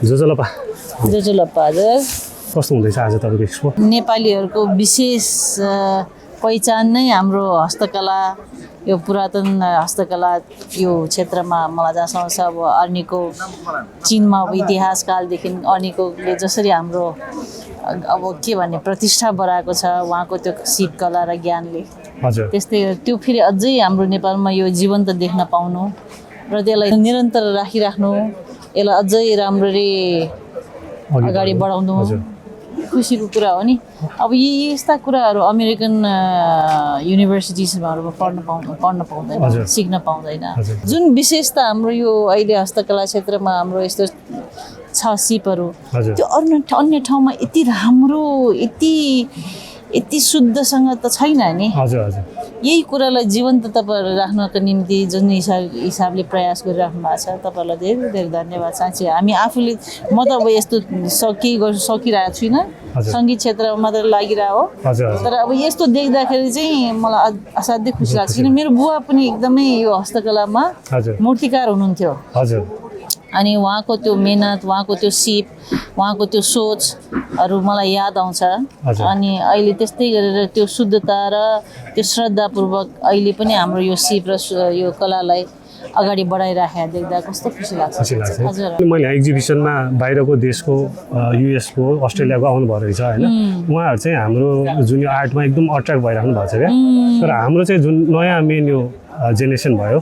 जोजोलपा हजुर कस्तो हुँदैछ आज तपाईँको एक्सपो नेपालीहरूको विशेष पहिचान नै हाम्रो हस्तकला यो पुरातन हस्तकला यो क्षेत्रमा मलाई जहाँसम्म छ अब अर्नीको चीनमा अब इतिहास कालदेखि अर्नीकोले जसरी हाम्रो अब के भन्ने प्रतिष्ठा बढाएको छ उहाँको त्यो शिल्पकला र ज्ञानले त्यस्तै त्यो फेरि अझै हाम्रो नेपालमा यो जीवन्त देख्न पाउनु र त्यसलाई निरन्तर राखिराख्नु यसलाई अझै राम्ररी अगाडि बढाउनु खुसीको कुरा हो नि अब यस्ता कुराहरू अमेरिकन युनिभर्सिटिजहरूमा पढ्न पाउँदैन सिक्न पाउँदैन जुन विशेषता हाम्रो यो अहिले हस्तकला क्षेत्रमा हाम्रो यस्तो छ सिपहरू त्यो अन्य ठाउँमा यति राम्रो यति शुद्धसँग त छैन नि यही कुरालाई जीवन्त तपाईँहरू राख्नको निम्ति जुन हिसाबले प्रयास गरिराख्नु भएको छ तपाईँहरूलाई धेरै धेरै धन्यवाद साँच्चै हामी आफूले म त अब यस्तो सकिरहेको छुइनँ सङ्गीत क्षेत्रमा मात्र लागिरहेको हो तर अब यस्तो देख्दाखेरि चाहिँ मलाई असाध्यै खुसी लाग्छ किन मेरो बुवा पनि एकदमै यो हस्तकलामा मूर्तिकार हुनुहुन्थ्यो अनि उहाँको त्यो मेहनत उहाँको त्यो सिप उहाँको त्यो सोचहरू मलाई याद आउँछ अनि अहिले त्यस्तै गरेर त्यो शुद्धता र त्यो श्रद्धापूर्वक अहिले पनि हाम्रो यो सिप र यो कलालाई अगाडि बढाइराखेर देख्दा कस्तो खुसी लाग्छ हजुर मैले एक्जिबिसनमा बाहिरको देशको युएसको अस्ट्रेलियाको आउनु भएको रहेछ होइन उहाँहरू चाहिँ हाम्रो जुन यो आर्टमा एकदम अट्र्याक्ट भइराख्नु भएको छ क्या तर हाम्रो चाहिँ जुन नयाँ मेन यो जेनेरेसन भयो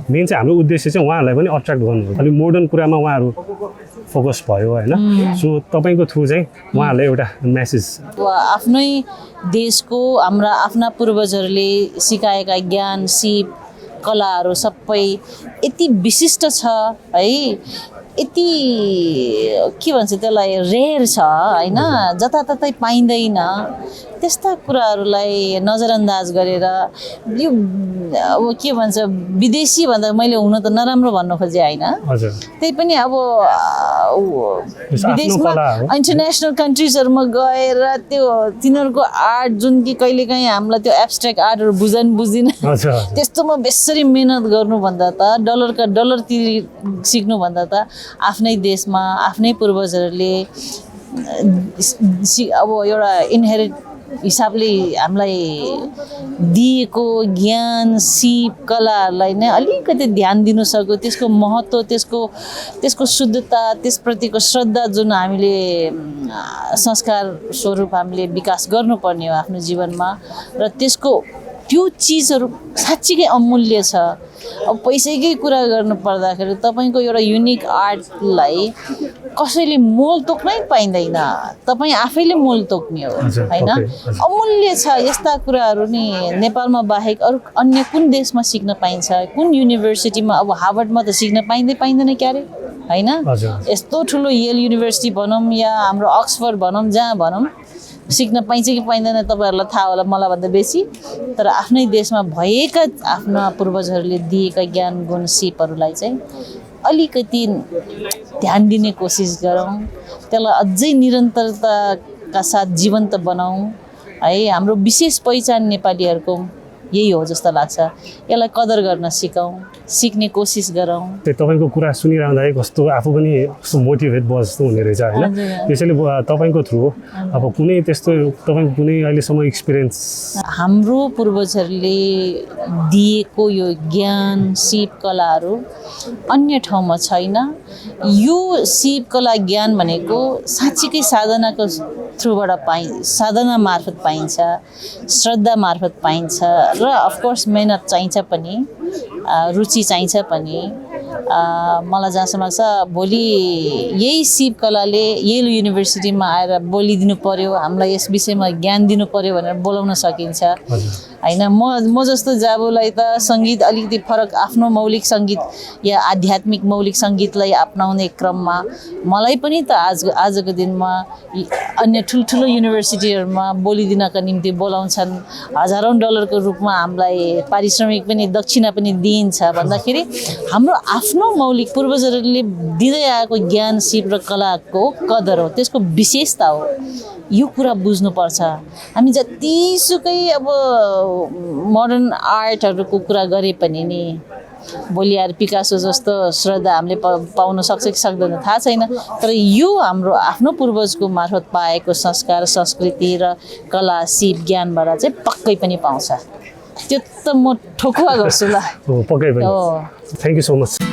मेन चाहिँ हाम्रो उद्देश्य चाहिँ उहाँहरूलाई पनि अट्र्याक्ट गर्नु हो अलिक मोडर्न कुरामा उहाँहरू फोकस भयो होइन सो तपाईँको थ्रु चाहिँ उहाँहरूलाई एउटा मेसेज आफ्नै देशको हाम्रा आफ्ना पूर्वजहरूले सिकाएका ज्ञान सिप कलाहरू सबै यति विशिष्ट छ है यति के भन्छ त्यसलाई रेयर छ होइन जताततै पाइँदैन त्यस्ता कुराहरूलाई नजरअन्दाज गरेर यो अब के भन्छ विदेशी भन्दा मैले हुन त नराम्रो भन्नु खोजेँ होइन त्यही पनि अब विदेशमा इन्टरनेसनल कन्ट्रिजहरूमा गएर त्यो तिनीहरूको आर्ट जुन कि कहिलेकाहीँ हामीलाई त्यो एब्स्ट्र्याक्ट आर्टहरू बुझ्दिनँ त्यस्तोमा बेसरी मेहनत गर्नुभन्दा त डलर सिक्नुभन्दा त आफ्नै देशमा आफ्नै पूर्वजहरूले अब एउटा इनहेरिट हिसाबले हामीलाई दिएको ज्ञान सिप कलाहरूलाई नै अलिकति ध्यान दिनु सक्यो त्यसको महत्त्व त्यसको शुद्धता त्यसप्रतिको श्रद्धा जुन हामीले संस्कार स्वरूप हामीले विकास गर्नुपर्ने हो आफ्नो जीवनमा र त्यसको त्यो चिजहरू साँच्चीकै अमूल्य छ अब पैसैकै कुरा गर्नु पर्दाखेरि तपाईँको एउटा युनिक आर्टलाई कसैले मोल तोक्नै पाइँदैन तपाईँ आफैले मोल तोक्ने हो होइन अमूल्य छ यस्ता कुराहरू नि नेपालमा बाहेक अरू अन्य कुन देशमा सिक्न पाइन्छ कुन युनिभर्सिटीमा अब हार्वर्डमा त सिक्न पाइँदैन क्यारे होइन यस्तो ठुलो येल युनिभर्सिटी भनौँ या हाम्रो अक्सफोर्ड भनौँ जहाँ भनौँ सिक्न पाइन्छ कि पाइँदैन तपाईँहरूलाई थाहा होला मलाई भन्दा बेसी तर आफ्नै देशमा भएका आफ्ना पूर्वजहरूले दिएका ज्ञान गुण सिपहरूलाई चाहिँ अलिकति ध्यान दिने कोसिस गरौँ त्यसलाई अझै निरन्तरताका साथ जीवन्त बनाऊँ है हाम्रो विशेष पहिचान नेपालीहरूको यही हो जस्तो लाग्छ यसलाई कदर गर्न सिकौँ सिक्ने कोसिस गरौँ तपाईँको कुरा सुनिरहँदा कस्तो आफू पनि कस्तो मोटिभेट भयो जस्तो हुने रहेछ होइन त्यसैले तपाईँको थ्रु अब कुनै त्यस्तो तपाईँको कुनै अहिलेसम्म एक्सपिरियन्स हाम्रो पूर्वजहरूले दिएको यो ज्ञान सिप कलाहरू अन्य ठाउँमा छैन यो सिप कला ज्ञान भनेको साँच्चीकै साधनाको थ्रुबाट साधना मार्फत पाइन्छ श्रद्धा मार्फत पाइन्छ र अफकोर्स मेहनत चाहिन्छ पनि रुचि चाहिन्छ पनि मलाई जहाँसम्म छ भोलि यही सिप कलाले येल युनिभर्सिटीमा आएर बोलिदिनु पर्यो हामीलाई यस विषयमा ज्ञान दिनु पर्यो भनेर बोलाउन सकिन्छ होइन म जस्तो जाबुलाई त सङ्गीत अलिकति फरक आफ्नो मौलिक सङ्गीत या आध्यात्मिक मौलिक सङ्गीतलाई अपनाउने क्रममा मलाई पनि त आजको दिनमा अन्य ठुल्ठुलो युनिभर्सिटीहरूमा बोलिदिनका निम्ति बोलाउँछन् हजारौँ डलरको रूपमा हामीलाई पारिश्रमिक पनि दक्षिणा पनि दिइन्छ भन्दाखेरि हाम्रो आफ्नो मौलिक पूर्वजहरूले दिँदै आएको ज्ञान सिप र कलाको कदर हो त्यसको विशेषता हो यो कुरा बुझ्नुपर्छ हामी जतिसुकै अब मोडर्न आर्टहरूको कुरा गरे पनि नि भोलि आएर पिकासो जस्तो श्रद्धा हामीले पाउन सक्छ कि सक्दैन थाहा छैन, तर यो हाम्रो आफ्नो पूर्वजको मार्फत पाएको संस्कार संस्कृति र कला सिप ज्ञानबाट चाहिँ पक्कै पनि पाउँछ। त्यो त म ठोकुवा गर्छु ल। पक्कै पनि। Thank you so much.